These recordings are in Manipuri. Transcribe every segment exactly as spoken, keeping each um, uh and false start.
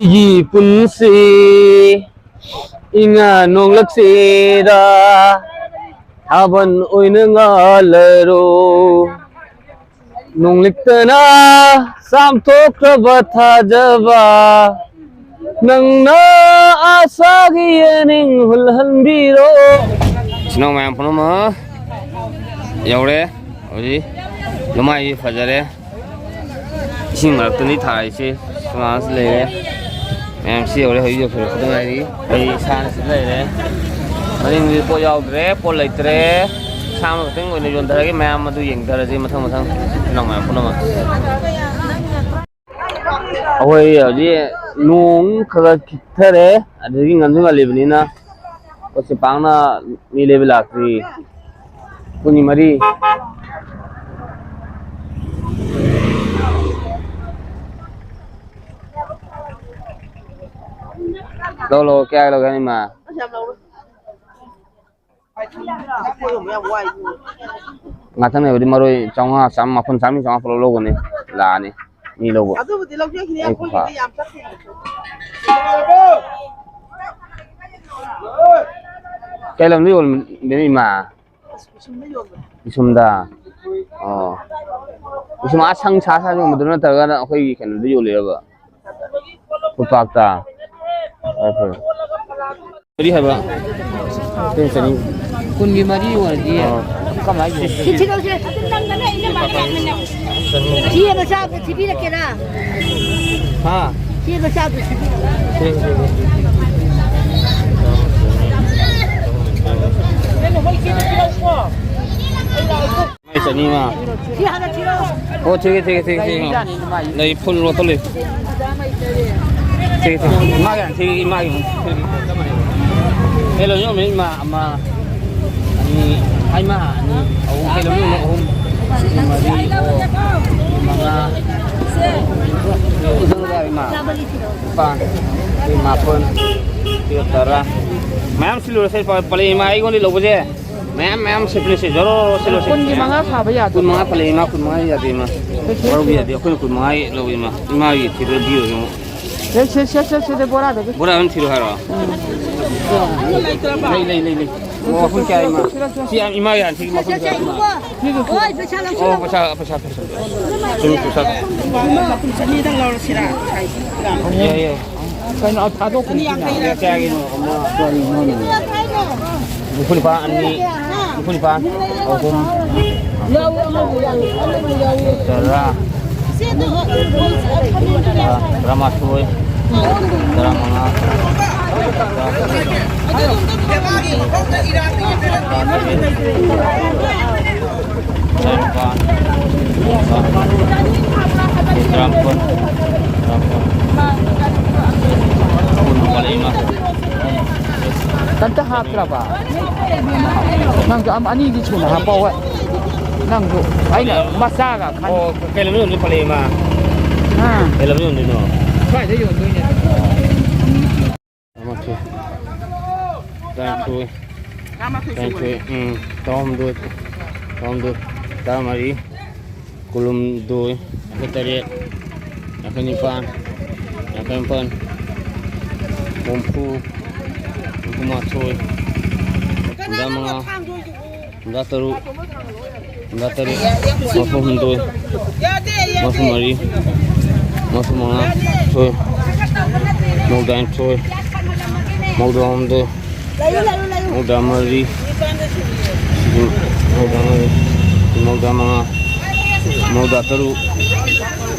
ꯑꯩꯒꯤ ꯄꯨꯟꯁꯤ ꯏꯉꯥ ꯅꯣꯡꯂꯛꯁꯤꯗ ꯊꯥꯕꯜ ꯑꯣꯏꯅ ꯉꯥꯜꯂꯔꯣ꯫ ꯅꯣꯡꯂꯤꯛꯇꯅ ꯆꯥꯝꯊꯣꯛꯈ꯭ꯔꯕ ꯊꯥꯖꯕ, ꯅꯪꯅ ꯑꯁꯥꯒꯤ ꯌꯦꯅꯤꯡ ꯍꯨꯜꯍꯟꯕꯤꯔꯣ꯫ ꯏꯆꯤꯟ ꯏꯅꯥꯎ ꯃꯌꯥꯝ ꯄꯨꯝꯅꯃꯛ ꯌꯧꯔꯦ꯫ ꯍꯧꯖꯤꯛ ꯂꯨꯃꯥꯏꯁꯤ ꯐꯖꯔꯦ꯫ ꯏꯁꯤꯡ ꯃꯔꯛꯇꯅꯤ ꯊꯥꯔꯤꯁꯦ꯫ ꯁꯨꯃꯥꯡꯁꯤ ꯂꯩꯔꯦ꯫ ꯃꯌꯥꯝ ꯁꯤ ꯌꯧꯔꯦ꯫ ꯍꯧꯖꯤꯛ ꯌꯧꯁꯤꯜꯂꯛꯄꯗ ꯉꯥꯏꯔꯤ꯫ ꯑꯩ ꯏꯁꯥꯅ ꯁꯤ ꯂꯩꯔꯦ꯫ ꯃꯅꯤꯡꯗꯤ ꯄꯣꯠ ꯌꯥꯎꯗ꯭ꯔꯦ, ꯄꯣꯠ ꯂꯩꯇ꯭ꯔꯦ꯫ ꯁꯥ ꯑꯃ ꯈꯛꯇꯪ ꯑꯣꯏꯅ ꯌꯣꯟꯊꯔꯒꯦ꯫ ꯃꯌꯥꯝ ꯑꯗꯨ ꯌꯦꯡꯊꯔꯁꯤ ꯃꯊꯪ ꯃꯊꯪ꯫ ꯏꯆꯤꯟ ꯏꯅꯥꯎ ꯃꯌꯥꯝ ꯄꯨꯝꯅꯃꯛ꯫ ꯑꯩꯈꯣꯏ ꯍꯧꯖꯤꯛ ꯅꯣꯡ ꯈꯔ ꯈꯔ ꯈꯤꯛꯊꯔꯦ, ꯑꯗꯨꯗꯒꯤ ꯉꯟꯁꯨ ꯉꯜꯂꯤꯕꯅꯤꯅ ꯄꯣꯠꯁꯦ ꯄꯥꯛꯅ ꯃꯤ ꯂꯩꯕ ꯂꯥꯛꯇ꯭ꯔꯤ꯫ ꯄꯨꯡ ꯃꯔꯤ꯫ ꯂꯧ, ꯂꯧ, ꯀꯌꯥ ꯂꯧꯒꯦ ꯍꯥꯏꯅꯣ, ꯏꯃꯥ? ꯉꯥꯛꯇꯪ ꯂꯩꯕꯗꯤ ꯃꯔꯣꯏ ꯆꯥꯝꯃꯉꯥ, ꯆꯥꯝ-, ꯃꯥꯄꯟ, ꯆꯥꯝꯃꯔꯤ, ꯆꯥꯝꯃꯉꯥ ꯄꯨꯂꯞ ꯂꯧꯒꯅꯤ꯫ ꯂꯥꯛꯑꯅꯤ꯫ ꯃꯤ ꯂꯧꯕ꯫ ꯑꯗꯨꯕꯨꯗꯤ ꯂꯧꯖꯈꯤꯅꯤ, ꯑꯩ ꯑꯩꯈꯣꯏꯒꯤꯗꯤ ꯈꯨꯐꯥ꯫ ꯌꯥꯝ ꯆꯠꯇꯦ꯫ ꯀꯩ ꯂꯝꯗ ꯌꯣꯟꯕꯅꯣ, ꯏꯃꯥ? ꯑꯁ, ꯄꯤꯁꯨꯝꯗ ꯌꯣꯟꯕꯅꯦ꯫ ꯄꯤꯁꯨꯝꯗ? ꯑꯣ꯫ ꯄꯤꯁꯨꯝ ꯑꯥ ꯁꯪ ꯁꯥ ꯁꯥ ꯌꯣꯟꯕꯗꯨꯔꯣ, ꯅꯠꯇ꯭ꯔꯒꯅ ꯑꯩꯈꯣꯏꯒꯤ ꯀꯩꯅꯣꯗ ꯌꯣꯜꯂꯤꯔꯕ? ꯐꯨꯠꯄꯥꯛꯇ? ꯐꯔꯦ, ꯐꯔꯦ꯫ ꯀꯔꯤ ꯍꯥꯏꯕ? ꯀꯨꯟ ꯆꯅꯤ꯫ ꯀꯨꯟꯒꯤ ꯃꯔꯤ ꯑꯣꯏꯔꯗꯤ ꯑꯣ꯫ ꯀꯃꯥꯏꯅ ꯌꯣꯟꯗꯣꯏꯅꯣ? ꯁꯤ ꯃꯆꯥ ꯑꯝꯇ ꯊꯤꯕꯤꯔꯛꯀꯦꯔꯥ? ꯍꯥ? ꯁꯤ ꯃꯆꯥ ꯑꯝꯇ ꯊꯤꯕꯤꯔꯛꯀꯦꯔꯥ? ꯁꯤ, ꯁꯤ, ꯁꯤ꯫ ꯃꯥꯏ ꯆꯅꯤ ꯑꯃ꯫ ꯁꯤ ꯍꯥꯟꯅ ꯊꯤꯔꯛꯑꯣ꯫ ꯑꯣ, ꯊꯤꯒꯦ, ꯊꯤꯒꯦ, ꯊꯤꯒꯦ, ꯊꯤꯒꯦ꯫ ꯂꯩ ꯐꯨꯜ ꯂꯣꯠꯇ ꯂꯩ꯫ ꯊꯤꯒꯦ, ꯊꯤꯒꯦ꯫ ꯏꯃꯥꯒꯤ ꯍꯥꯟꯅ ꯊꯤꯒꯦ, ꯏꯃꯥꯒꯤ ꯑꯃꯨꯛ ꯊꯤꯒꯦ꯫ ꯀꯩ ꯂꯝꯗ ꯌꯣꯟꯕꯅꯣ, ꯏꯃꯥ? ꯑꯃ, ꯑꯅꯤ, ꯍꯥꯏꯃ ꯑꯅꯤ, ꯑꯍꯨꯝ, ꯀꯩ ꯂꯝꯗ ꯌꯣꯟꯕꯅꯣ? ꯑꯍꯨꯝ, ꯃꯔꯤ, ꯑꯣ, ꯃꯉꯥ, ꯏꯃꯥ꯫ ꯅꯤꯄꯥꯟ, ꯃꯥꯄꯟ, ꯇꯔꯥ꯫ ꯃꯌꯥꯝ ꯁꯤꯜꯂꯨꯔꯁꯦ, ꯄ-, ꯄꯂꯦ ꯏꯃꯥ, ꯑꯩꯉꯣꯟꯗ ꯂꯧꯕꯁꯦ꯫ ꯃꯌꯥꯝ, ꯃꯌꯥꯝ ꯁꯤꯠꯄꯅꯦ ꯁꯦ, ꯖꯣꯔꯣ ꯁꯤꯠꯂꯣ ꯁꯦ꯫ ꯀꯨꯟꯒꯤ ꯃꯉꯥ ꯁꯥꯕ ꯌꯥꯗ꯭ꯔꯣ? ꯀꯨꯟ ꯃꯉꯥ ꯄꯜꯂꯦ ꯏꯃꯥ, ꯀꯨꯟ ꯃꯉꯥ ꯌꯥꯗꯦ ꯏꯃꯥ꯫ ꯀꯩꯁꯨ ꯋꯥꯔꯧꯕ ꯌꯥꯗꯦ, ꯑꯩꯈꯣꯏꯅ ꯀꯨꯟ ꯃꯉꯥ ꯂꯧꯏ ꯏꯃꯥ꯫ ꯏꯃꯥꯒꯤ ꯊꯤꯗꯣ ꯄꯤꯌꯣ ꯏꯃꯥ꯫ ꯁꯦ, ꯁꯦ, ꯁꯦ, ꯁꯦ, ꯁꯦ, ꯕꯣꯔꯥꯗꯒꯤ꯫ ꯕꯣꯔꯥ ꯑꯗꯨꯝ ꯊꯤꯔꯣ ꯍꯥꯏꯔꯣ? ꯎꯝ꯫ ꯂꯩ, ꯂꯩ, ꯂꯩ, ꯂꯩ꯫ ꯑꯣ, ꯃꯄꯨꯟ ꯀꯌꯥ ꯏꯃꯥ? ꯁꯤ ꯏꯃꯥ ꯌꯥꯅꯤ, ꯁꯤꯒꯤ ꯃꯄꯨꯟ ꯀꯌꯥ ꯏꯃꯥ? ꯍꯣꯏ, ꯄꯩꯁꯥ ꯑꯣ, ꯂꯧꯁꯤꯜꯂꯣ꯫ ꯄꯩꯁꯥ, ꯄꯩꯁꯥ, ꯄꯩꯁꯥ꯫ ꯆꯨꯝꯃꯤ, ꯄꯩꯁꯥ꯫ ꯂꯨꯄꯥ ꯀꯨꯟ ꯆꯅꯤꯗꯪ ꯂꯧꯔꯁꯤꯔꯥ? ꯌꯥꯏ, ꯌꯥꯏ꯫ ꯀꯩꯅꯣ, ꯊꯥꯗꯣꯛꯈꯤꯅꯤ꯫ ꯆꯅꯤ ꯌꯥꯡꯈꯩ꯫ ꯀꯌꯥ, ꯀꯌꯥꯒꯤꯅꯣ? ꯑꯃ꯫ ꯀꯔꯤꯅꯣꯅꯦ? ꯅꯤꯐꯨ ꯅꯤꯄꯥꯜ ꯑꯅꯤ, ꯅꯤꯐꯨ ꯅꯤꯄꯥꯜ ꯑꯍꯨꯝ, ꯇꯔꯥ, ꯇꯔꯥ, ꯇꯔꯥꯃꯥꯊꯣꯏ, ꯇꯔꯥꯃꯉꯥ, ꯇꯔꯥꯇꯔꯦꯠ, ꯇꯔꯥꯇꯔꯦꯠ, ꯇꯔꯥꯅꯤꯄꯥꯜ, ꯇꯔꯥꯃꯥꯄꯜ, ꯇꯔꯥꯃꯥꯄꯜ, ꯀꯨꯟ ꯋꯥꯠꯂꯛꯏꯃ꯫ ꯀꯩꯝꯇ ꯍꯥꯞꯇ꯭ꯔꯕ? ꯅꯪꯁꯨ ꯑꯃ ꯑꯅꯤꯗꯤ ꯁꯨꯅ ꯍꯥꯞꯄꯛꯑꯣ꯫ ꯅꯪꯁꯨ ꯑꯩꯅ ꯃꯆꯥꯒ ꯈꯟ- ꯑꯣ, ꯀꯩ ꯂꯝꯗ ꯌꯣꯟꯗꯣꯏ ꯄꯜꯂꯛꯏ, ꯏꯃꯥ? ꯑꯥ꯫ ꯀꯩ ꯂꯝꯗ ꯌꯣꯟꯗꯣꯏꯅꯣ? ꯁ꯭ꯋꯥꯏꯗ ꯌꯣꯟꯗꯣꯏꯅꯦ꯫ ꯇꯔꯥꯃꯥꯊꯣꯏ, ꯇꯔꯥꯅꯤꯊꯣꯏ, ꯇꯔꯥꯃꯥꯊꯣꯏ ꯁꯨꯕꯅꯦ꯫ ꯇꯔꯥꯅꯤꯊꯣꯏ, ꯎꯝ, ꯇꯔꯥꯍꯨꯝꯗꯣꯏ, ꯇꯔꯥꯍꯨꯝꯗꯣꯏ, ꯇꯔꯥꯃꯔꯤ, ꯀꯨꯟꯍꯨꯝꯗꯣꯏ, ꯌꯥꯡꯈꯩ ꯇꯔꯦꯠ, ꯌꯥꯡꯈꯩ ꯅꯤꯄꯥꯟ, ꯌꯥꯡꯈꯩ ꯃꯥꯄꯟ, ꯍꯨꯝꯐꯨ, ꯍꯨꯝꯐꯨ ꯃꯥꯊꯣꯏ, ꯍꯨꯝꯗ꯭ꯔꯥ ꯃꯉꯥ, ꯍꯨꯝꯗ꯭ꯔꯥ ꯇꯔꯨꯛ, ꯍꯨꯝꯗ꯭ꯔꯥ ꯇꯔꯦꯠ, ꯃꯔꯐꯨ ꯍꯨꯝꯗꯣꯏ, ꯃꯔꯐꯨ ꯃꯔꯤ, ꯃꯔꯐꯨ ꯃꯉꯥ, ꯊꯣꯏ, ꯃꯧꯗ꯭ꯔꯥ ꯅꯤꯊꯣꯏ, ꯃꯧꯗ꯭ꯔꯥ ꯍꯨꯝꯗꯣꯏ, ꯂꯩꯌꯨ, ꯂꯩꯌꯨ, ꯂꯩꯌꯨ꯫ ꯃꯧꯗ꯭ꯔꯥ ꯃꯔꯤ, ꯃꯧꯗ꯭ꯔꯥ ꯃꯔꯤ, ꯃꯧꯗ꯭ꯔꯥ ꯃꯉꯥ, ꯃꯧꯗ꯭ꯔꯥ ꯇꯔꯨꯛ,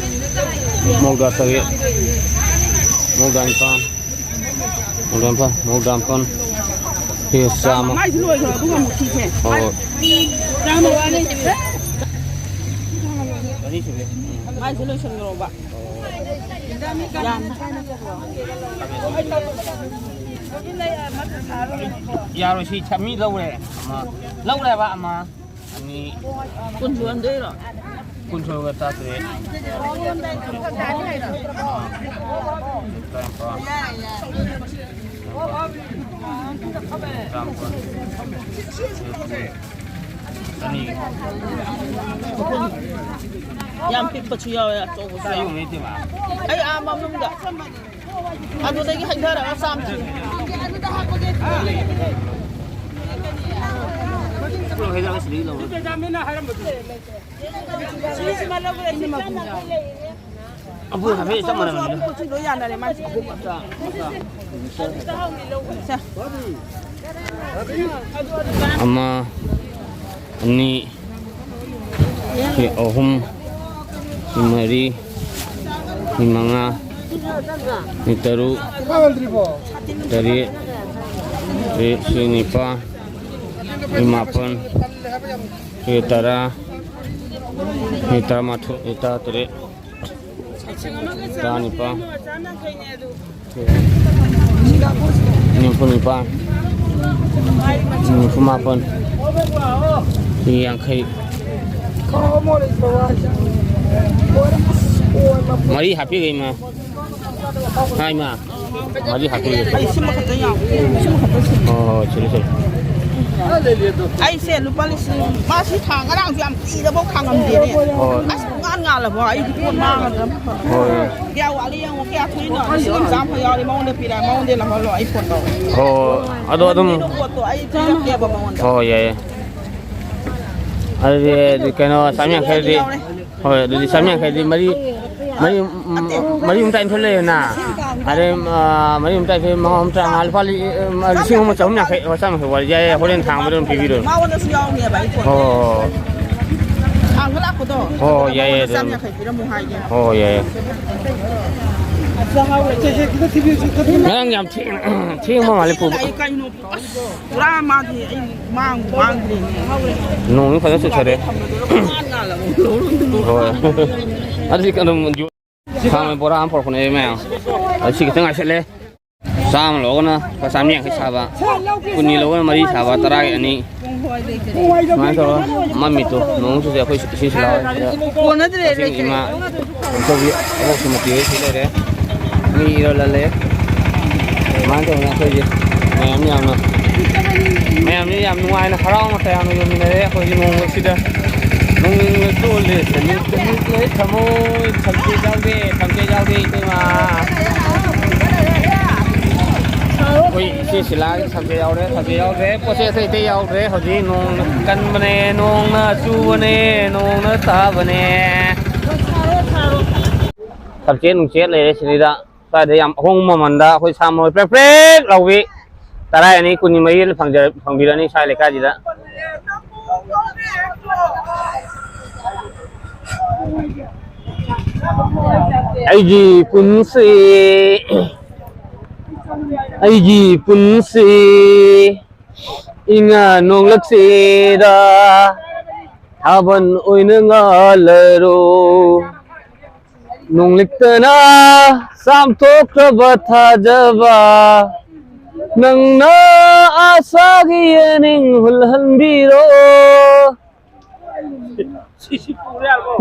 ꯃꯧꯗ꯭ꯔꯥ ꯇꯔꯦꯠ, ꯃꯧꯗ꯭ꯔꯥ ꯅꯤꯄꯥꯟ, ꯃꯧꯗ꯭ꯔꯥ ꯅꯤꯄꯥꯟ, ꯃꯧꯗ꯭ꯔꯥ ꯅꯤꯄꯥꯟ, ꯍꯦ, ꯆꯥꯝꯃ꯫ ꯃꯥꯏꯁꯨ ꯂꯣꯏꯈ꯭ꯔꯣ, ꯑꯗꯨꯒ ꯑꯃꯨꯛ ꯊꯤꯁꯦ꯫ ꯍꯣꯏ, ꯍꯣꯏ꯫ ꯆꯥꯝꯃ ꯋꯥꯠꯂꯤ꯫ ꯃꯥꯏꯁꯨ ꯂꯣꯏꯁꯟꯈ꯭ꯔꯣꯕ꯫ ꯌꯥꯝ꯫ ꯌꯥꯔꯣꯏ, ꯁꯤ ꯃꯤ ꯂꯧꯔꯦ꯫ ꯑꯃ ꯂꯧꯔꯦꯕ, ꯑꯃ, ꯑꯅꯤ꯫ ꯀꯨꯟ ꯁꯨꯍꯟꯗꯣꯏꯔꯣ? ꯀꯨꯟ ꯁꯨꯔꯒ ꯇꯔꯥꯇꯔꯦꯠ꯫ ꯇꯔꯥꯅꯤꯄꯥꯟ꯫ ꯇꯔꯥꯃꯥꯄꯟ꯫ ꯌꯥꯝ ꯄꯤꯛꯄꯁꯨ ꯌꯥꯎꯋꯦ, ꯑꯆꯧꯕꯁꯨ ꯌꯥꯎꯋꯦ꯫ ꯑꯩ ꯑꯥ ꯃꯅꯨꯡꯗ ꯑꯗꯨꯗꯒꯤ ꯍꯩꯊꯔꯒ ꯆꯥꯝꯁꯤ꯫ ꯑꯕꯨ ꯍꯥꯏꯐꯦꯠ ꯆꯞ ꯃꯥꯟꯅꯕꯅꯤꯗ꯫ ꯑꯃ, ꯑꯅꯤ, ꯁꯤ ꯑꯍꯨꯝ, ꯁꯤ ꯃꯔꯤ, ꯁꯤ ꯃꯉꯥ, ꯁꯤ ꯇꯔꯨꯛ, ꯇꯔꯦꯠ, ꯁꯤ ꯅꯤꯄꯥꯜ, ꯁꯤ ꯃꯥꯄꯜ, ꯁꯤ ꯇꯔꯥ, ꯁꯤ ꯇꯔꯥꯃꯥꯊꯣꯏ, ꯁꯤ ꯇꯔꯥꯇꯔꯦꯠ, ꯇꯔꯥꯅꯤꯄꯥꯜ, ꯅꯤꯐꯨ ꯅꯤꯄꯥꯜ, ꯅꯤꯐꯨ ꯃꯥꯄꯜ, ꯌꯥꯡꯈꯩ꯫ ꯃꯔꯤ ꯍꯥꯞꯄꯤꯒꯦ, ꯏꯃꯥ꯫ ꯍꯥ, ꯏꯃꯥ? ꯃꯔꯤ ꯍꯥꯞꯄꯤꯒꯦ꯫ ꯑꯩ ꯁꯤꯃ ꯈꯛꯇ ꯌꯥꯎ-, ꯁꯤꯃ ꯈꯛꯇ ꯁꯤꯃ꯫ ꯍꯣꯏ, ꯍꯣꯏ, ꯆꯨꯝꯃꯤ, ꯆꯨꯝꯃꯤ꯫ ꯑꯩꯁꯦ ꯂꯨꯄꯥ ꯂꯤꯁꯤꯡ, ꯃꯥ ꯁꯤ ꯊꯥ ꯉꯔꯥꯡꯁꯨ ꯌꯥꯝ ꯀꯤꯔꯕꯥꯎ ꯈꯥꯡꯉꯝꯗꯦꯅꯦ꯫ ꯍꯣꯏ꯫ ꯑꯁ, ꯄꯨꯡꯉꯥꯟ ꯉꯥꯜꯂꯕꯣ? ꯑꯩꯗꯤ ꯄꯣꯠ ꯃꯥꯡꯉꯗ꯭ꯔꯥ? ꯍꯣꯏ꯫ ꯀꯌꯥ ꯋꯥꯠꯂꯤ ꯌꯦꯡꯉꯣ, ꯀꯌꯥ ꯊꯣꯛꯏꯅꯣ? ꯂꯤꯁꯤꯡ ꯑꯃ ꯆꯥꯝꯃ ꯌꯥꯎꯔꯤ, ꯃꯉꯣꯟꯗ ꯄꯤꯔꯛꯑꯦ, ꯃꯉꯣꯟꯗ ꯂꯧꯍꯜꯂꯣ, ꯑꯩ ꯐꯣꯟ ꯇꯧꯔꯒꯦ꯫ ꯍꯣꯏ, ꯍꯣꯏ꯫ ꯑꯗꯣ ꯑꯗꯨꯝ ꯄꯤꯔꯣ ꯄꯣꯠꯇꯣ, ꯑꯩ ꯄꯤꯔꯛꯀꯦꯕ ꯃꯉꯣꯟꯗ꯫ ꯍꯣꯏ, ꯍꯣꯏ, ꯌꯥꯏ, ꯌꯥꯏ꯫ ꯑꯗꯨꯗꯤ, ꯑꯗꯨꯗꯤ ꯀꯩꯅꯣ, ꯆꯥꯝ ꯌꯥꯡꯈꯩꯗꯤ꯫ ꯌꯥꯎꯔꯦ꯫ ꯍꯣꯏ, ꯑꯗꯨꯗꯤ ꯆꯥꯝ ꯌꯥꯡꯈꯩꯗꯤ ꯃꯔꯤ, ꯃꯔꯤ, ꯎꯝ, ꯃꯔꯤ ꯑꯃ ꯇꯥꯏꯅ ꯊꯣꯛꯂꯛꯑꯦꯅ꯫ ꯑꯗꯩ, ꯑ, ꯃꯔꯤ ꯑꯃ ꯇꯥꯏꯅ ꯊꯣꯛꯂꯛꯑꯦ, ꯃꯉꯥ ꯑꯃ ꯇꯔꯥꯃꯉꯥ, ꯂꯨꯄꯥ ꯂꯤ-, ꯑ, ꯂꯤꯁꯤꯡ ꯑꯃ ꯆꯍꯨꯝ ꯌꯥꯡꯈꯩ, ꯑꯣ, ꯆꯥꯝ ꯌꯥꯡꯈꯩ ꯋꯥꯔꯤ ꯌꯥꯏ, ꯌꯥꯏ, ꯍꯣꯔꯦꯟ ꯊꯥꯡꯕꯗ ꯑꯗꯨꯝ ꯄꯤꯕꯤꯔꯣ꯫ ꯃꯉꯣꯟꯗꯁꯨ ꯌꯥꯎꯅꯦꯕ ꯑꯩ ꯐꯣꯟ꯫ ꯍꯣꯏ, ꯍꯣꯏ, ꯍꯣꯏ꯫ ꯊꯥꯡꯕ ꯂꯥꯛꯄꯗꯣ꯫ ꯍꯣꯏ, ꯍꯣꯏ, ꯌꯥꯏ, ꯌꯥꯏ, ꯑꯗꯨꯝ꯫ ꯆꯥꯝ ꯌꯥꯡꯈꯩ ꯄꯤꯔꯝꯃꯣ ꯍꯥꯏꯒꯦ꯫ ꯍꯣꯏ, ꯍꯣꯏ, ꯌꯥꯏ, ꯌꯥꯏ꯫ ꯉꯔꯥꯡ ꯌꯥꯝ ꯊꯦꯡ-, ꯊꯦꯡꯕ ꯃꯥꯜꯂꯦ ꯄꯨꯕ꯫ ꯑꯩ ꯀꯩꯅꯣ ꯑꯁ, ꯄꯨꯔꯥ ꯃꯥꯗꯤ ꯑꯩ ꯃꯥꯡꯕꯨ ꯃꯥꯡꯈ꯭ꯔꯦꯅꯦ꯫ ꯅꯣꯡꯁꯨ ꯐꯖꯅ ꯆꯨꯊꯔꯦ꯫ ꯊꯝꯕꯗꯨꯗ ꯄꯨꯡꯉꯥꯟ ꯉꯥꯜꯂꯕ꯫ ꯍꯣꯏ꯫ ꯑꯗꯨꯗꯤ ꯑꯗꯨꯝ ꯌꯣ-, ꯁꯥ ꯃꯔꯣꯏ ꯕꯣꯔꯥ ꯑꯃ ꯄꯨꯔꯛꯄꯅꯦ ꯃꯌꯥꯝ꯫ ꯑꯗꯨ ꯁꯤ ꯈꯤꯇꯪ ꯉꯥꯏꯁꯜꯂꯦ꯫ ꯆꯥꯝꯃ ꯂꯧꯔꯒꯅ ꯂꯨꯄꯥ ꯆꯥꯝꯃꯔꯤ ꯌꯥꯡꯈꯩ ꯁꯥꯕ, ꯀꯨꯟꯅꯤ ꯂꯧꯔꯒꯅ ꯃꯔꯤ ꯁꯥꯕ, ꯇꯔꯥꯒꯤ ꯑꯅꯤ꯫ ꯁꯨꯃꯥꯏꯅ ꯇꯧꯔꯒ ꯃꯃꯤꯠꯇꯨ ꯅꯣꯡ ꯆꯨꯁꯦ ꯑꯩꯈꯣꯏ ꯏꯁꯤꯡꯁꯤ ꯂꯥꯛꯑꯣ꯫ ꯀꯣꯟꯅꯗ꯭ꯔꯦ, ꯀꯛꯆꯤꯡ ꯂꯩꯇ꯭ꯔꯦ꯫ ꯏꯃꯥ ꯑꯆꯧꯕꯤ ꯑꯕꯣꯛꯁꯨ ꯃꯇꯤ ꯍꯣꯏ ꯁꯤ ꯂꯩꯔꯦ꯫ ꯃꯤ ꯏꯔꯣꯜ ꯂꯜꯂꯦ꯫ ꯁꯨꯃꯥꯏꯅ ꯇꯧꯗꯅ ꯑꯩꯈꯣꯏꯁꯦ ꯃꯌꯥꯝ ꯌꯥꯝꯅ ꯃꯌꯥꯝꯁꯦ ꯌꯥꯝ ꯅꯨꯡꯉꯥꯏꯅ ꯍꯔꯥꯎꯅ ꯇꯌꯥꯝꯅ ꯌꯣꯟꯃꯤꯟꯅꯔꯦ ꯑꯩꯈꯣꯏꯒꯤ ꯅꯣꯡꯃꯁꯤꯗ꯫ ꯅꯣꯡꯃ ꯆꯣꯜꯂꯦ ꯆꯅꯤꯛ ꯆꯅꯤꯛ ꯂꯣꯏ ꯊꯝꯃꯣꯏ ꯊꯝꯆꯦꯠ ꯌꯥꯎꯗꯦ ꯊꯝꯆꯦꯠ ꯌꯥꯎꯗꯦ ꯏꯇꯩꯃ꯫ ꯑꯩꯈꯣꯏ ꯏꯆꯦ ꯁꯤꯂꯥꯒꯤ ꯊꯝꯆꯦꯠ ꯌꯥꯎꯔꯦ ꯊꯝꯆꯦꯠ ꯌꯥꯎꯗ꯭ꯔꯦ ꯄꯣꯠ ꯆꯩ ꯑꯇꯩ ꯑꯇꯩ ꯌꯥꯎꯗ꯭ꯔꯦ꯫ ꯍꯧꯖꯤꯛ ꯅꯣꯡꯅ ꯀꯟꯕꯅꯦ ꯅꯣꯡꯅ ꯆꯨꯕꯅꯦ ꯅꯣꯡꯅ ꯇꯥꯕꯅꯦ꯫ ꯊꯝꯆꯦꯠ ꯅꯨꯡꯆꯦꯠ ꯂꯩꯔꯦ ꯁꯤꯗꯩꯗ꯫ ꯁ꯭ꯋꯥꯏꯗ ꯌꯥꯝ ꯑꯍꯣꯡꯕ ꯃꯃꯜꯗ ꯑꯩꯈꯣꯏ ꯁꯥ ꯃꯔꯣꯏ ꯄ꯭ꯔꯦꯛ ꯄ꯭ꯔꯦꯛ ꯂꯥꯎꯕꯤ ꯇꯔꯥ ꯑꯅꯤ ꯀꯨꯟꯅꯤ ꯃꯔꯤ ꯐꯪꯕꯤꯔꯅꯤ ꯁ꯭ꯋꯥꯏ ꯂꯩꯀꯥꯏꯁꯤꯗ꯫ ꯑꯩꯒꯤ ꯄꯨꯟꯁꯤ ꯑꯩꯒꯤ ꯄꯨꯟꯁꯤ ꯏꯉꯥ ꯅꯣꯡꯂꯛꯁꯤꯗ ꯊꯥꯕꯜ ꯑꯣꯏꯅ ꯉꯥꯜꯂꯔꯣ꯫ ꯅꯣꯡꯂꯤꯛꯇꯅ ꯆꯥꯝꯊꯣꯛꯈ꯭ꯔꯕ ꯊꯥꯖꯕ ꯅꯪꯅ ꯑꯁꯥꯒꯤ ꯌꯦꯅꯤꯡ ꯍꯨꯜꯍꯟꯕꯤꯔꯣ꯫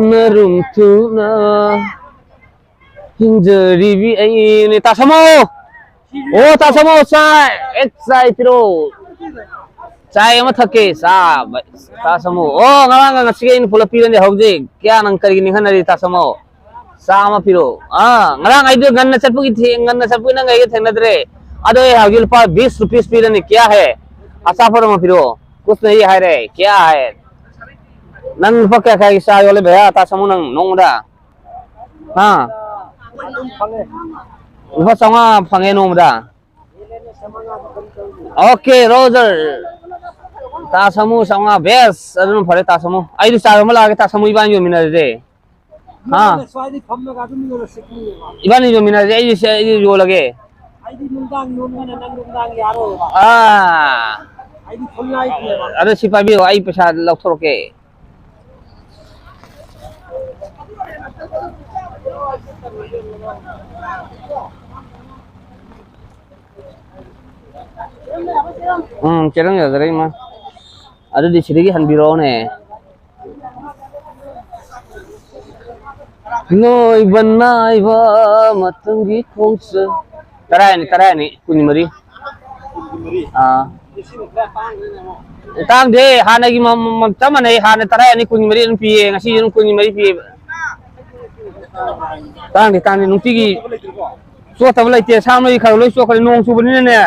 ꯅꯔꯨꯝ ꯊꯨꯅ ꯍꯤꯡꯖꯔꯤꯕꯤ ꯑꯩꯅꯦ꯫ ꯇꯥꯁꯃꯣ! ꯑꯣ, ꯇꯥꯁꯃꯣ, ꯆꯥꯏ! ꯑꯦ, ꯆꯥꯏ ꯄꯤꯔꯛꯑꯣ꯫ ꯆꯥꯏ ꯑꯃ ꯊꯛꯀꯦ꯫ ꯆꯥ, ꯇꯥꯁꯃꯣ꯫ ꯑꯣ, ꯉꯔꯥꯡꯒ ꯉꯁꯤꯒ ꯑꯩꯅ ꯄꯨꯂꯞ ꯄꯤꯔꯅꯤ ꯍꯧꯖꯤꯛ꯫ ꯀꯌꯥ ꯅꯪ ꯀꯔꯤꯒꯤ ꯅꯤꯡꯍꯟꯅꯔꯤ, ꯇꯥꯁꯃꯣ? ꯆꯥ ꯑꯃ ꯄꯤꯔꯛꯑꯣ꯫ ꯑꯥ, ꯉꯔꯥꯡ ꯑꯩꯗꯣ ꯉꯟꯅ ꯆꯠꯄꯒꯤ ꯊꯦꯡ-, ꯉꯟꯅ ꯆꯠꯄꯒꯤ ꯅꯪ ꯑꯩꯒ ꯊꯦꯡꯅꯗ꯭ꯔꯦ꯫ ꯑꯗꯣ ꯑꯩ ꯍꯧꯖꯤꯛ ꯂꯨꯄꯥ ꯕꯤꯁ ꯔꯨꯄꯤꯁ ꯄꯤꯔꯅꯤ꯫ ꯀꯌꯥ ꯍꯦ? ꯑꯆꯥꯄꯣꯠ ꯑꯃ ꯄꯤꯔꯛꯑꯣ꯫ ꯀꯨꯁ ꯅꯍꯤ ꯍꯥꯏꯔꯦ꯫ ꯀꯌꯥ ꯍꯦ? ꯅꯪ ꯂꯨꯄꯥ ꯀꯌꯥ ꯀꯌꯥꯒꯤ ꯆꯥ ꯌꯣꯜꯂꯦ ꯚꯩꯌꯥ, ꯇꯥꯁꯃꯣ, ꯅꯪ ꯅꯣꯡꯃꯗ? ꯍꯥ? ꯂꯨꯄꯥ ꯆꯥꯝꯃꯉꯥ ꯐꯪꯉꯦ ꯅꯣꯡꯃꯗ꯫ Okay, Roger. ꯇꯥꯁꯃꯨ ꯆꯥꯝꯃꯉꯥ, ꯕꯦꯁ꯫ ꯑꯗꯨꯅ ꯐꯔꯦ, ꯇꯥꯁꯃꯨ꯫ ꯑꯩꯁꯨ ꯆꯥ ꯑꯃ ꯂꯥꯛꯑꯒꯦ, ꯇꯥꯁꯃꯨ, ꯏꯕꯥꯅꯤ ꯌꯣꯟꯃꯤꯟꯅꯔꯁꯦ꯫ ꯍꯥ? ꯅꯪꯅ ꯁ꯭ꯋꯥꯏꯗꯩ ꯐꯝꯃꯒ ꯑꯗꯨꯝ ꯌꯣꯜꯂꯁꯤ, ꯀꯨꯏꯔꯦꯕ꯫ ꯏꯕꯥꯅꯤ ꯌꯣꯟꯃꯤꯟꯅꯔꯁꯦ, ꯑꯩꯁꯨ ꯁꯦ-, ꯑꯩꯁꯨ ꯌꯣꯜꯂꯒꯦ꯫ ꯑꯩꯗꯤ ꯅꯨꯡꯗꯥꯡ ꯌꯣꯟꯕꯅ ꯅꯪ ꯅꯨꯡꯗꯥꯡ ꯌꯥꯔꯣꯏꯕ꯫ ꯑꯥ꯫ ꯑꯩꯗꯤ ꯐꯨꯜ ꯅꯥꯏꯠꯅꯦꯕ꯫ ꯑꯗꯣ ꯁꯤ ꯄꯥꯏꯕꯤꯔꯣ, ꯑꯩ ꯄꯩꯁꯥ ꯂꯧꯊꯣꯔꯛꯀꯦ꯫ ꯎꯝ, ꯆꯦꯔꯪ ꯌꯥꯖꯔꯦ, ꯏꯃꯥ꯫ ꯑꯗꯨꯗꯤ ꯁꯤꯗꯒꯤ ꯍꯟꯕꯤꯔꯛꯑꯣꯅꯦ꯫ ꯂꯣꯏꯕ ꯅꯥꯏꯕ ꯃꯇꯝꯒꯤ ꯈꯣꯡꯆꯠ꯫ ꯇꯔꯥꯅꯤ, ꯇꯔꯥꯅꯤ, ꯀꯨꯟꯃꯔꯤ꯫ ꯀꯨꯟꯃꯔꯤ? ꯑꯥ꯫ ꯇꯥꯡꯗꯦ, ꯍꯥꯟꯅꯒꯤ ꯃ-, ꯃ-, ꯆꯞ ꯃꯥꯟꯅꯩ꯫ ꯍꯥꯟꯅ ꯇꯔꯥ ꯑꯅꯤ ꯀꯨꯟꯒꯤ ꯃꯔꯤ ꯑꯗꯨꯝ ꯄꯤꯌꯦ, ꯉꯁꯤ ꯑꯗꯨꯝ ꯀꯨꯟꯒꯤ ꯃꯔꯤ ꯄꯤꯌꯦ꯫ ꯇꯥꯡꯗꯦ, ꯇꯥꯡꯗꯦ, ꯅꯨꯡꯇꯤꯒꯤ ꯆꯣꯠꯇꯕ ꯂꯩꯇꯦ꯫ ꯁꯥ ꯃꯔꯣꯏ ꯈꯔ ꯂꯣꯏ ꯆꯣꯠꯈ꯭ꯔꯦ, ꯅꯣꯡ ꯆꯨꯕꯅꯤꯅꯅꯦ꯫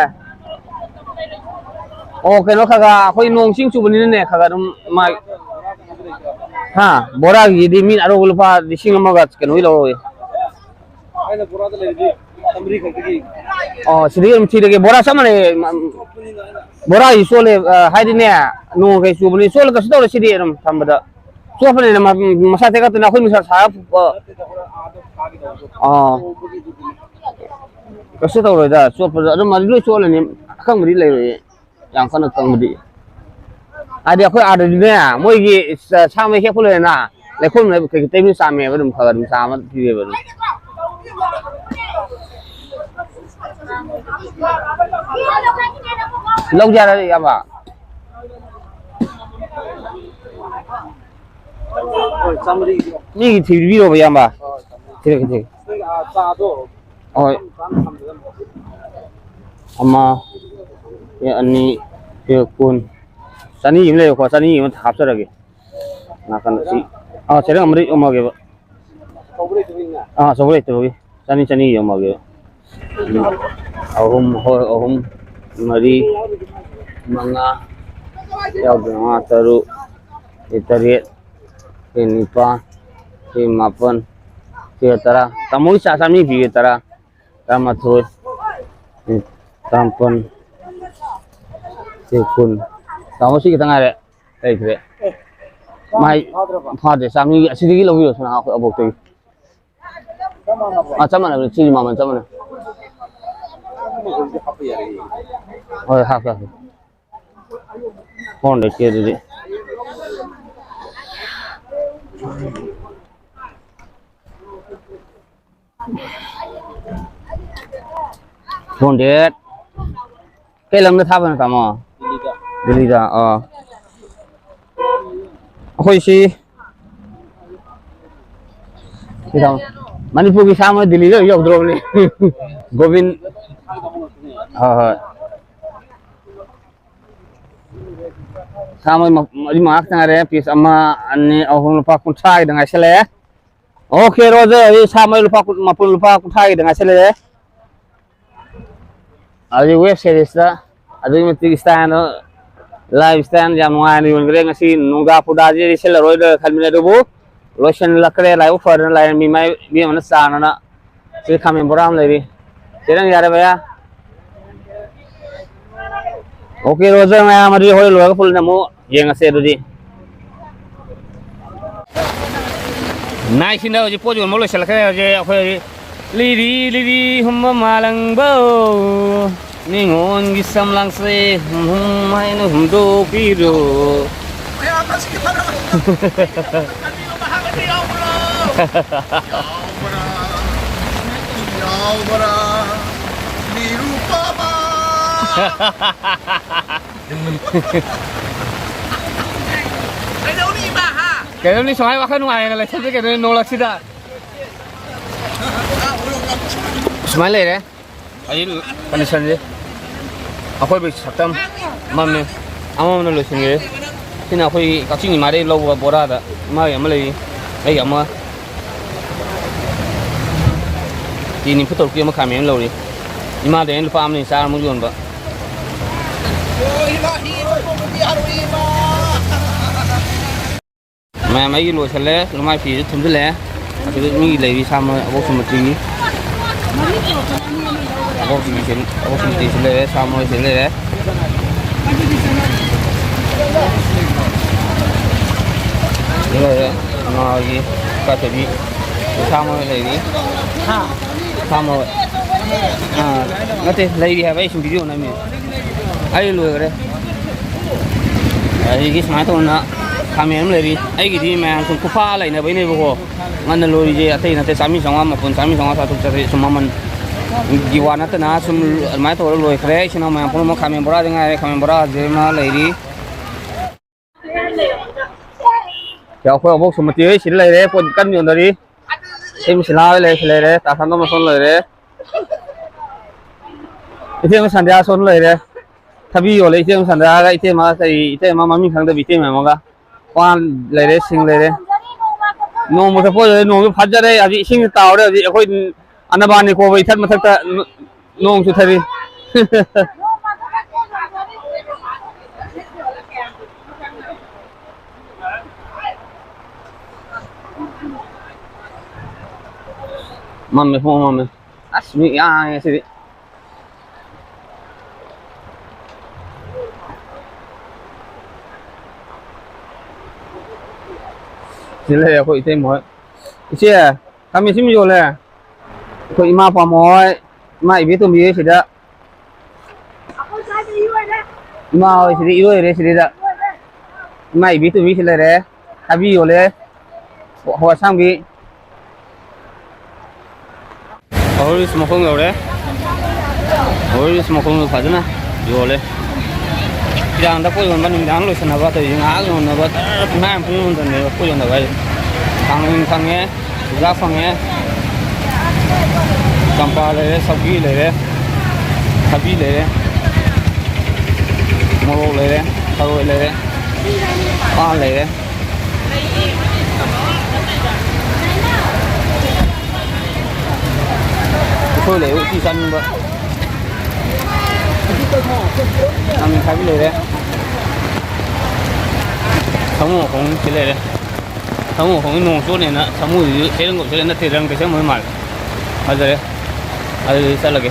ꯑꯣ, ꯀꯩꯅꯣ ꯈꯔ ꯈꯔ ꯑꯩꯈꯣꯏ ꯅꯣꯡ ꯆꯤꯡ ꯆꯨꯕꯅꯤꯅꯅꯦ, ꯈꯔ ꯈꯔ ꯑꯗꯨꯝ ꯃꯥꯏ, ꯍꯥ, ꯕꯣꯔꯥꯒꯤꯗꯤ ꯃꯤꯅ ꯑꯔꯧꯕ ꯂꯨꯄꯥ ꯂꯤꯁꯤꯡ ꯑꯃꯒ ꯀꯩꯅꯣꯒꯤ ꯂꯧꯍꯧꯋꯦ꯫ ꯑꯩꯅ ꯕꯣꯔꯥꯗ ꯂꯩꯔꯗꯤ ꯆꯥꯝꯃꯔꯤ ꯈꯛꯇꯒꯤ꯫ ꯑꯣ, ꯁꯤꯗꯒꯤ ꯑꯗꯨꯝ ꯊꯤꯔꯒꯦ꯫ ꯕꯣꯔꯥ ꯆꯞ ꯃꯥꯟꯅꯩ꯫ ꯃ-, ꯕꯣꯔꯥꯁꯤ ꯆꯣꯠꯂꯦ, ꯑ, ꯍꯥꯏꯗꯤꯅꯦ, ꯅꯣꯡ ꯀꯩ ꯆꯨꯕꯅꯤ꯫ ꯆꯣꯠꯂ ꯀꯩꯁꯨ ꯇꯧꯔꯦ ꯁꯤꯗꯤ ꯑꯗꯨꯝ ꯊꯝꯕꯗ꯫ ꯆꯣꯠꯄꯅꯤꯅ ꯃ-, ꯃꯁꯥ ꯇꯦꯛꯈꯠꯇꯅ ꯑꯩꯈꯣꯏ ꯅꯨꯡꯁꯥ ꯁꯥꯔ ꯐꯨ-, ꯑ, ꯑꯥ꯫ ꯀꯩꯁꯨ ꯇꯧꯔꯣꯏꯗ, ꯆꯣꯠꯄꯗ ꯑꯗꯨꯝ ꯂꯣꯏ ꯆꯣꯠꯂꯅꯤ꯫ ꯑꯀꯪꯕꯗꯤ ꯂꯩꯔꯣꯏꯌꯦ꯫ ꯌꯥꯝ ꯀꯟꯅ ꯀꯪꯕꯗꯤ꯫ ꯍꯥꯏꯗꯤ ꯑꯩꯈꯣꯏ ꯑꯥꯗꯗꯤꯅꯦ, ꯃꯣꯏꯒꯤ ꯁꯥ-, ꯁꯥ ꯃꯩ ꯍꯦꯛꯄ ꯂꯣꯏꯔꯦꯅ, ꯂꯩꯈꯣꯝꯅ ꯀꯩꯀꯩ ꯇꯩꯕꯗ ꯆꯥꯝꯃꯦꯕ ꯑꯗꯨꯝ ꯈꯔ ꯑꯗꯨꯝ ꯆꯥꯝꯃ ꯄꯤꯔꯦꯕ ꯑꯗꯨꯝ꯫ ꯂꯧꯒꯦ ꯍꯥꯏꯔ ꯏꯌꯥꯝꯕ? ꯍꯣꯏ, ꯆꯥꯝꯃꯔꯤ꯫ ꯃꯤꯒꯤ ꯊꯤꯕꯤꯔꯣꯕ ꯏꯌꯥꯝꯕ꯫ ꯍꯣꯏ, ꯆꯥꯝꯃꯔꯤ꯫ ꯊꯤꯔꯛꯀꯦ, ꯊꯤꯔꯛꯀꯦ꯫ ꯅꯪ, ꯑꯥ, ꯆꯥꯗꯣ ꯍꯣꯏ꯫ ꯑꯃ, ꯁꯤ ꯑꯅꯤ, ꯁꯤ ꯀꯨꯟ꯫ ꯆꯅꯤ ꯑꯃ ꯂꯩꯌꯨꯀꯣ, ꯆꯅꯤ ꯑꯃ ꯍꯥꯞꯆꯔꯒꯦ꯫ ꯅꯥꯀꯟꯗ ꯁꯤ, ꯑꯥ, ꯆꯦꯔꯪ ꯑꯃꯗ ꯌꯣꯝꯃꯒꯦꯕ꯫ ꯑꯥ, ꯑꯆꯧꯕ ꯂꯩꯇꯕꯒꯤ꯫ ꯆꯅꯤ, ꯆꯅꯤ ꯌꯣꯝꯃꯒꯦꯕ꯫ ꯎꯝ꯫ ꯑꯍꯨꯝ, ꯍꯣꯏ, ꯑꯍꯨꯝ, ꯃꯔꯤ, ꯃꯉꯥ, ꯌꯥꯎꯗ꯭ꯔꯦ, ꯃꯉꯥ, ꯇꯔꯨꯛ, ꯁꯤ ꯇꯔꯦꯠ, ꯁꯤ ꯅꯤꯄꯥꯟ, ꯁꯤ ꯃꯥꯄꯟ, ꯁꯤ ꯇꯔꯥ꯫ ꯇꯥꯃꯣꯒꯤ ꯆꯥ ꯆꯥꯝꯃꯔꯤ ꯄꯤꯒꯦ, ꯇꯔꯥ꯫ ꯇꯔꯥꯃꯥꯊꯣꯏ, ꯇꯔꯥꯃꯥꯄꯟ, ꯀꯨꯟ꯫ ꯇꯥꯃꯣ, ꯁꯤ ꯈꯤꯇꯪ ꯉꯥꯏꯔꯦ, ꯂꯩꯇ꯭ꯔꯦ꯫ ꯃꯥꯏ ꯐꯥꯗ꯭ꯔꯕ? ꯐꯥꯗ꯭ꯔꯦ, ꯆꯥꯝꯃꯔꯤꯒꯤ ꯑꯁꯤꯗꯒꯤ ꯂꯧꯕꯤꯔꯣ, ꯁꯣꯝ ꯅꯥꯀꯟ ꯑꯕꯣꯛꯇꯒꯤ꯫ ꯆꯞ ꯃꯥꯟꯅꯕ꯭ꯔꯣ? ꯑꯥ, ꯆꯞ ꯃꯥꯟꯅꯕꯅꯦ, ꯁꯤꯒꯤ ꯃꯃꯜ ꯆꯞ ꯃꯥꯟꯅꯩ꯫ ꯑꯗꯨꯝꯕ ꯍꯧꯖꯤꯛ ꯍꯥꯞꯄ ꯌꯥꯔꯦ꯫ ꯍꯣꯏ, ꯍꯥꯞꯀꯦ, ꯍꯥꯞꯀꯦ꯫ ꯐꯣꯔ ꯍꯟꯗ꯭ꯔꯦꯠꯀꯤ ꯑꯗꯨꯗꯤ꯫ Four hundred. ꯀꯩ ꯂꯝꯗ ꯊꯥꯕꯅꯣ, ꯇꯥꯃꯣ? ꯗꯤꯜꯂꯤꯗ꯫ ꯗꯤꯜꯂꯤꯗ, ꯑꯣ꯫ ꯑꯩꯈꯣꯏ ꯁꯤ, ꯁꯤ ꯇꯥꯃꯣ, ꯃꯅꯤꯄꯨꯔꯒꯤ ꯁꯥ ꯑꯃ ꯗꯤꯜꯂꯤꯗ ꯌꯧꯗ꯭ꯔꯣꯕꯅꯤ꯫ ꯒꯣꯕꯤꯟ꯫ ꯍꯣꯏ, ꯍꯣꯏ꯫ ꯁꯥ ꯃꯔꯣꯏ ꯃ-, ꯃꯔꯤ ꯃꯉꯥ ꯈꯛꯇ ꯉꯥꯏꯔꯦ꯫ Piece ꯑꯃ, ꯑꯅꯤ, ꯑꯍꯨꯝ, ꯂꯨꯄꯥ ꯀꯨꯟꯊ꯭ꯔꯥꯒꯤꯗ ꯉꯥꯏꯁꯜꯂꯛꯑꯦ꯫ Okay, ꯔꯣꯖꯔ, ꯍꯧꯖꯤꯛ ꯁꯥ ꯃꯔꯣꯏ ꯂꯨꯄꯥ ꯀꯨꯟ, ꯃꯄꯨꯟ ꯂꯨꯄꯥ ꯀꯨꯟꯊ꯭ꯔꯥꯒꯤꯗ ꯉꯥꯏꯁꯜꯂꯛꯑꯦ꯫ ꯍꯧꯖꯤꯛ web series-ꯇ ꯑꯗꯨꯛꯀꯤ ꯃꯇꯤꯛ style, live style ꯌꯥꯝ ꯅꯨꯡꯉꯥꯏꯅ ꯌꯣꯟꯈ꯭ꯔꯦ꯫ ꯉꯁꯤ ꯅꯨꯡꯗꯥ ꯄꯨꯗꯥꯁꯤ ꯁꯤꯠꯂꯔꯣꯏꯗ꯭ꯔꯥ ꯈꯟꯕꯅꯦ, ꯑꯗꯨꯕꯨ ꯂꯣꯏꯁꯤꯜꯂꯛꯈ꯭ꯔꯦ꯫ ꯂꯥꯏꯕꯛ ꯐꯗꯅ ꯂꯥꯏꯔꯦꯝꯕꯤ ꯏꯃꯥ ꯏꯕꯦꯝꯃꯅ ꯆꯥꯟꯅꯅ꯫ ꯁꯤꯗ ꯈꯥꯃꯦꯟ ꯕꯣꯔꯥ ꯑꯃ ꯂꯩꯔꯤ꯫ ꯆꯦ, ꯅꯪ ꯌꯥꯔꯦ, ꯚꯩꯌꯥ? Okay, ꯔꯣꯖꯔ, ꯃꯌꯥꯝ ꯑꯗꯨꯗꯤ ꯍꯣꯔꯦꯟ ꯂꯣꯏꯔꯒ ꯄꯨꯜꯂ ꯑꯃꯨꯛ ꯌꯦꯡꯉꯁꯦ ꯑꯗꯨꯗꯤ꯫ ꯅꯥꯏꯁꯤꯅ ꯍꯧꯖꯤꯛ ꯄꯣꯠ ꯌꯣꯟꯕ ꯂꯣꯏꯁꯤꯜꯂꯛꯈ꯭ꯔꯦ꯫ ꯍꯧꯖꯤꯛ ꯑꯩꯈꯣꯏ ꯂꯤꯔꯤ ꯂꯤꯔꯤ ꯍꯨꯝꯕ ꯃꯥꯂꯪꯕꯧ, ꯅꯤꯉꯣꯟꯒꯤ ꯁꯝꯂꯥꯡꯁꯦ ꯍꯨꯝ ꯍꯨꯝ ꯍꯥꯏꯅ ꯍꯨꯝꯗꯣꯛꯄꯤꯔꯣ꯫ ꯌꯥꯎꯕ꯭ꯔꯥ? ꯌꯥꯎꯕ꯭ꯔꯥ? ꯅꯤꯔꯨꯄꯃꯥ꯫ ꯀꯩꯗꯧꯅꯤ ꯏꯃꯥ, ꯍꯥ? ꯀꯩꯗꯧꯅꯤ, ꯁꯨꯃꯥꯏꯅ ꯋꯥꯈꯜ ꯅꯨꯡꯉꯥꯏꯅ ꯂꯩꯊꯣꯛꯇꯦ ꯀꯩꯗꯧꯅꯤ ꯅꯣꯡꯂꯛꯁꯤꯗ? ꯁꯨꯃꯥꯏꯅ ꯂꯩꯔꯦ꯫ ꯑꯩ condition-ꯁꯦ ꯑꯀꯣꯏꯕꯒꯤ ꯁꯛꯇꯝ ꯃꯝꯃꯦ꯫ ꯑꯃꯃꯝꯅ ꯂꯣꯏꯁꯤꯟꯈ꯭ꯔꯦ꯫ ꯁꯤꯅ ꯑꯩꯈꯣꯏꯒꯤ ꯀꯛꯆꯤꯡ ꯏꯃꯥꯗꯒꯤ ꯂꯧꯕ ꯕꯣꯔꯥꯗ ꯏꯃꯥꯒꯤ ꯑꯃ ꯂꯩꯔꯤ, ꯑꯩꯒꯤ ꯑꯃ꯫ ꯀꯦ ꯅꯤꯐꯨ ꯇꯔꯨꯛꯀꯤ ꯑꯃ ꯈꯥꯃꯦꯟ ꯑꯃ ꯂꯧꯔꯤ꯫ ꯏꯃꯥꯗꯒꯤ ꯑꯩꯅ ꯂꯨꯄꯥ ꯑꯃꯅꯤ ꯆꯥꯔ ꯑꯃꯨꯛ ꯌꯣꯟꯕ꯫ ꯃꯌꯥꯝ ꯑꯩꯒꯤ ꯂꯣꯏꯁꯤꯜꯂꯦ, ꯂꯨꯃꯥꯏ ꯐꯤꯁꯨ ꯊꯨꯝꯖꯤꯜꯂꯛꯑꯦ꯫ ꯑꯗꯨꯒ ꯃꯤꯒꯤ ꯂꯩꯔꯤ ꯁꯥ ꯃꯔꯣꯏ ꯑꯕꯣꯛ ꯁꯨꯃꯇꯤꯒꯤ꯫ ꯑꯕꯣꯛ ꯁꯨꯃꯇꯤ, ꯑꯕꯣꯛ ꯁꯨꯃꯇꯤꯁꯨ ꯂꯩꯔꯦ, ꯁꯥ ꯃꯔꯣꯏꯁꯨ ꯂꯩꯔꯦ꯫ ꯂꯩꯔꯦ, ꯉꯥꯒꯤ ꯀꯥꯊꯕꯤ, ꯁꯥ ꯃꯔꯣꯏ ꯂꯩꯔꯤ꯫ ꯁꯥ ꯃꯔꯣꯏ꯫ ꯑꯥ, ꯅꯠꯇꯦ, ꯂꯩꯔꯤ ꯍꯥꯏꯕ, ꯑꯩ ꯁꯨꯝ video ꯅꯝꯃꯤ꯫ ꯑꯩ ꯂꯣꯏꯈ꯭ꯔꯦ꯫ ꯑꯗꯒꯤ ꯁꯨꯃꯥꯏꯅ ꯇꯧꯗꯅ ꯈꯥꯃꯦꯟ ꯑꯃ ꯂꯩꯔꯤ꯫ ꯑꯩꯒꯤꯗꯤ ꯃꯌꯥꯝ ꯁꯨꯝ ꯈꯨꯐꯥ ꯂꯩꯅꯕꯩꯅꯦꯕꯀꯣ꯫ ꯉꯟꯅ ꯂꯣꯏꯔꯤꯁꯦ ꯑꯇꯩ ꯅꯠꯇꯦ, ꯆꯥꯝꯃꯔꯤ ꯆꯥꯝꯃꯉꯥ ꯃꯄꯨꯟ, ꯆꯥꯝꯃꯔꯤ ꯆꯥꯝꯃꯉꯥ ꯆꯥꯇ꯭ꯔꯨꯛ ꯆꯥꯇ꯭ꯔꯦꯠ ꯁꯨꯝ ꯃꯃꯜꯒꯤ ꯋꯥ ꯅꯠꯇꯅ ꯁꯨꯝ ꯑꯗꯨꯃꯥꯏꯅ ꯇꯧꯔ ꯂꯣꯏꯈ꯭ꯔꯦ꯫ ꯏꯆꯤꯟ ꯏꯅꯥꯎ ꯃꯌꯥꯝ ꯄꯨꯝꯅꯃꯛ ꯈꯥꯃꯦꯟ ꯕꯣꯔꯥꯗꯤ ꯉꯥꯏꯔꯦ, ꯈꯥꯃꯦꯟ ꯕꯣꯔꯥꯁꯦ ꯑꯃ ꯂꯩꯔꯤ꯫ ꯁꯤ ꯑꯩꯈꯣꯏ ꯑꯕꯣꯛ ꯁꯨꯃꯇꯤ ꯍꯣꯏ ꯁꯤꯗ ꯂꯩꯔꯦ, ꯄꯣꯠ ꯀꯟꯅ ꯌꯣꯟꯅꯔꯤ꯫ ꯏꯆꯦ ꯃꯤꯁꯤꯂꯥ ꯍꯣꯏ ꯂꯩꯔꯦ, ꯁꯤ ꯂꯩꯔꯦ, ꯇꯥ ꯁꯅꯥꯇꯣꯝꯕ ꯁꯣꯝ ꯂꯩꯔꯦ, ꯏꯆꯦ ꯁꯟꯙ꯭ꯌꯥ ꯁꯣꯝ ꯂꯩꯔꯦ꯫ ꯊꯕꯤ ꯌꯣꯜꯂꯦ ꯏꯇꯩꯃ ꯁꯟꯗ꯭ꯌꯥꯒ, ꯏꯇꯩꯃ ꯀꯔꯤ, ꯏꯇꯩꯃ ꯃꯃꯤꯡ ꯈꯪꯗꯕꯤ ꯏꯇꯩꯃ ꯑꯃꯒ꯫ ꯄꯥꯟ ꯂꯩꯔꯦ, ꯁꯤꯡ ꯂꯩꯔꯦ꯫ ꯅꯣꯡꯃ ꯆꯠꯄ ꯑꯣꯏꯔꯦ, ꯅꯣꯡꯁꯨ ꯐꯥꯖꯔꯦ, ꯍꯧꯖꯤꯛ ꯏꯁꯤꯡꯁꯨ ꯇꯥꯍꯧꯔꯦ꯫ ꯍꯧꯖꯤꯛ ꯑꯩꯈꯣꯏ ꯑꯅꯕꯥꯅꯤ ꯀꯣꯕ ꯏꯊꯠ ꯃꯊꯛꯇ ꯅꯣ-, ꯅꯣꯡ ꯆꯨꯊꯔꯤ꯫ ꯃꯝꯃꯦ, ꯄꯨꯡꯃꯝ ꯃꯝꯃꯦ꯫ ꯑꯁ, ꯃꯤ ꯌꯥꯡꯉꯦ ꯁꯤꯗꯤ꯫ ꯁꯤ ꯂꯩꯔꯦ ꯑꯩꯈꯣꯏ ꯏꯇꯩꯃ ꯍꯣꯏ꯫ ꯏꯆꯦ, ꯈꯥꯃꯦꯟ ꯑꯁꯤꯟꯕ ꯌꯣꯜꯂꯦ꯫ ꯑꯩꯈꯣꯏ ꯏꯃꯥ ꯄꯥꯝꯃꯣ ꯍꯣꯏ, ꯏꯃꯥ ꯏꯕꯦꯇꯣꯝꯕꯤ ꯍꯣꯏ ꯁꯤꯗ꯫ ꯏꯃꯥ ꯍꯣꯏ ꯁꯤꯗ ꯏꯔꯣꯏꯔꯦ ꯁꯤꯗꯩꯗ꯫ ꯏꯃꯥ ꯏꯕꯦꯇꯣꯝꯕꯤ ꯁꯤ ꯂꯩꯔꯦ꯫ ꯊꯕꯤ ꯌꯣꯜꯂꯦ꯫ ꯍꯋꯥꯏ ꯑꯁꯥꯡꯕꯤ꯫ ꯍꯧꯔꯤꯁ ꯃꯈꯣꯡ ꯌꯧꯔꯦ꯫ ꯍꯧꯔꯤꯁ ꯃꯈꯣꯡꯗꯣ ꯐꯖꯅ ꯌꯣꯜꯂꯦ꯫ ꯐꯤꯔꯥꯡꯗ ꯄꯣꯠ ꯌꯣꯟꯕ ꯅꯨꯃꯤꯗꯥꯡ ꯂꯣꯏꯁꯤꯟꯅꯕ ꯇꯧꯔꯤꯁꯦ, ꯉꯥꯏꯍꯥꯛ ꯌꯣꯟꯅꯕ ꯇꯔ ꯄꯨꯡꯈꯥꯏ ꯑꯃ ꯄꯨꯡ ꯌꯣꯟꯗꯕꯅꯦꯕ ꯄꯣꯠ ꯌꯣꯟꯅꯕ ꯍꯥꯏꯁꯦ꯫ ꯈꯥꯃꯦꯟ ꯐꯪꯉꯦ, ꯆꯨꯖꯥꯛ ꯐꯪꯉꯦ, ꯆꯝꯄ꯭ꯔꯥ ꯂꯩꯔꯦ, ꯁꯧꯒ꯭ꯔꯤ ꯂꯩꯔꯦ, ꯊꯕꯤ ꯂꯩꯔꯦ, ꯃꯣꯔꯣꯛ ꯂꯩꯔꯦ, ꯊꯔꯣꯏ ꯂꯩꯔꯦ, ꯄꯥꯟ ꯂꯩꯔꯦ꯫ ꯎꯁꯣꯏ ꯂꯩꯔꯦ, ꯎꯇꯤ ꯆꯥꯅꯤꯡꯕ꯫ ꯈꯥꯃꯦꯟ ꯑꯈꯥꯕꯤ ꯂꯩꯔꯦ꯫ ꯁꯥꯃꯨ ꯃꯈꯣꯡ ꯁꯤ ꯂꯩꯔꯦ꯫ ꯁꯥꯃꯨ ꯃꯈꯣꯡꯒꯤ ꯅꯣꯡ ꯆꯣꯠꯅꯦꯅ ꯁꯥꯃꯨꯁꯤꯁꯨ ꯆꯦꯔꯪ ꯆꯦꯔꯪ ꯅꯠꯇꯦ, ꯔꯪ ꯇꯩꯁꯟꯕ ꯑꯣꯏ ꯃꯥꯜꯂꯦ꯫ ꯐꯖꯔꯦ꯫ ꯑꯗꯨꯗꯤ ꯆꯠꯂꯒꯦ꯫